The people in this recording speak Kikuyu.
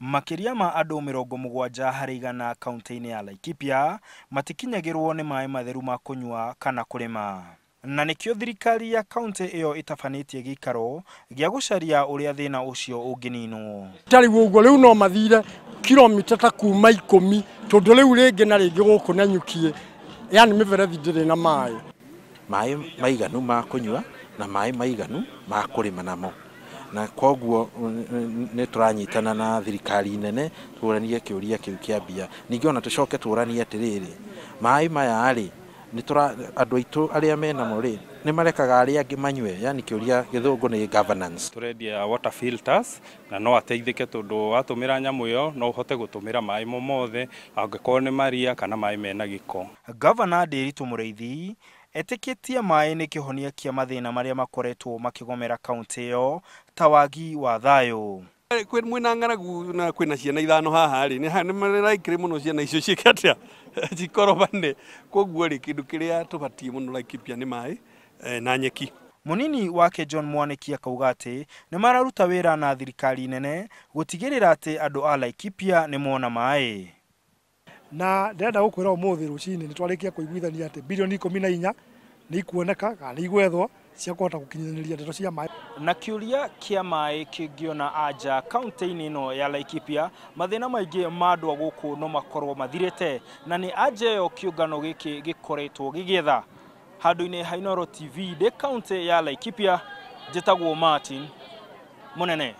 Makĩria ma andũ 70% kaunti-inĩ ya Laikipia matikinyagĩrwo nĩ maĩ matheru ma kũnyua kana kũrĩma. Na nĩkĩo thirikari ya kaunti ĩyo ĩtabanĩtie gĩikaro gĩa gũcaria ũrĩa thĩna ũcio ũngĩninwo. Ta rĩu ũguo rĩu no mathire kilomita ta kuma 10 tondũ rĩu rĩngĩ na rĩngĩ gũkũ Nanyuki yani mĩberethi ndĩrĩ na maĩ. Maĩ maiganu ma kũnyua na maĩ maiganu ma kũrĩma namo, na koguo nĩ tũranyitana na thirikari nene tũranie kĩũria kĩu kĩa mbia. Ningĩ ona tũcoke tũranie atĩrĩrĩ, maĩ maya rĩ, nĩ tũra andũ aitũ arĩa menamo rĩ, nĩ marekaga arĩa angĩ manyue, yani kĩũria gĩthũngũ nĩ governance. Tũrendia water filters na no ateithĩke tondũ watũmĩra nyamũ ĩyo no ũhote gũtũmĩra maĩ mo mothe angĩkorwo nĩ maria kana maĩ mena gĩko. Gavana Ndiritu Mũrĩithi etĩkĩtie maĩ nĩ kĩhonia kĩa mathĩna marĩa makoretwo makĩgomera kaunti ĩyo ta wagi wa thayũ. Kwĩ mwĩna ng'aragu na kwĩna ciana 5 haha rĩ, nĩ maraikĩrĩ mũno ciana icio ciĩke atĩa cikorobane. Koguo rĩ, kĩndũ kĩrĩa tũbatiĩ mũno Laikipia nĩ maĩ na nyeki. Mũnini wake John Mwaniki akauga atĩ nĩ mararuta wĩra na thirikari nene gũtigĩrĩra atĩ andũ a Laikipia nĩ mona maĩ. Na ndĩrenda gũkwĩra ũmũthĩ rũcinĩ nĩ twarĩkia kũiguithania atĩ bilioni 14 nĩ ikuoneka kana nĩ igwethwo cia kũhota gũkinyanĩria ndeto cia maĩ. Na kĩũria kĩa maĩ kĩngĩona anja kaunti-inĩ ĩno ya Laikipia, mathĩna maingĩ ma andũ a gũkũ no makorwo mathirĩte, na nĩ anja ĩyo kĩũngano gĩkĩ gĩkoretwo gĩgĩetha. Handũ-inĩ ha Inooro TV ndĩ kaunti ya Laikipia, njĩtagwo Martin Mũnene.